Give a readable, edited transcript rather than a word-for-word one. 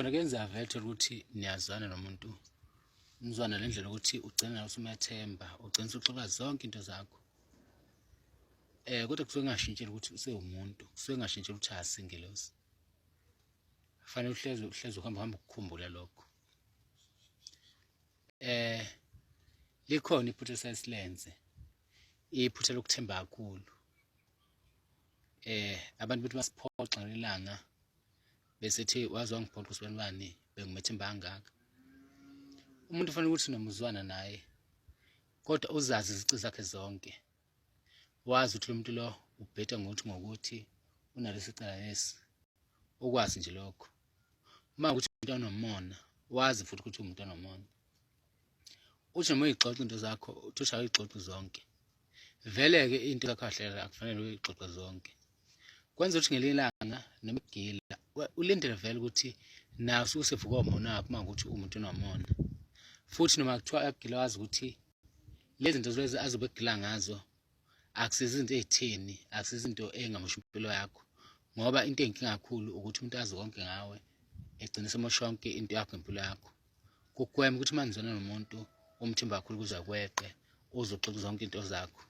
Khona kuyenzeka vele thola ukuthi niyazwana nomuntu, nizwana le ndlela ukuthi ugcina nawe usumethemba, ugcina usuxoxa zonke into zakho. Kodwa kusuke kungashintsheli ukuthi usewumuntu, kusuke kungashintsheli ukuthi asingelosi. Kufanele uhlezi uhlezi uhamba uhamba ukukhumbula lokho. Eh likhona iphutha esasilenze, iphutha lokuthemba kakhulu. Abantu bethi basiphoxa ngelanga bese thi waze wangiphoxa usibanibani bengimethemba kangaka. Umuntu ufanele ukuthi noma uzwana naye kodwa uzazi izici zakhe zonke, wazi ukuthi lo muntu lo ubheda ngokuthi ngokuthi unalesi cala lesi, ukwazi nje lokho. Uma ukuthi umuntu onomona, wazi futhi ukuthi umuntu onomona. Uthi noma uyixoxa into zakho, uthi ushaya uyixoxe zonke. Vele-ke into yakho kahle akufanele uyixoxe zonke. Kwenza ukuthi ngelinye ilanga noma igila ulindele vele ukuthi nawe usuke usevuka umona wakho uma ukuthi umuntu onomona. Futhi noma kuthiwa uyakugila wazi ukuthi lezi zinto lezi azobe egila ngazo akusizo izinto ey'theni, akusizo izinto ey'ngamosha impilo yakho. Ngoba into eyinkinga kakhulu ukuthi umuntu azi konke ngawe egcine semosha yonke into yakho ngempilo yakho. Kugwema ukuthi uma nizwana nomuntu umthemba kakhulu kuze kweqe uzoxoxa zonke into zakho.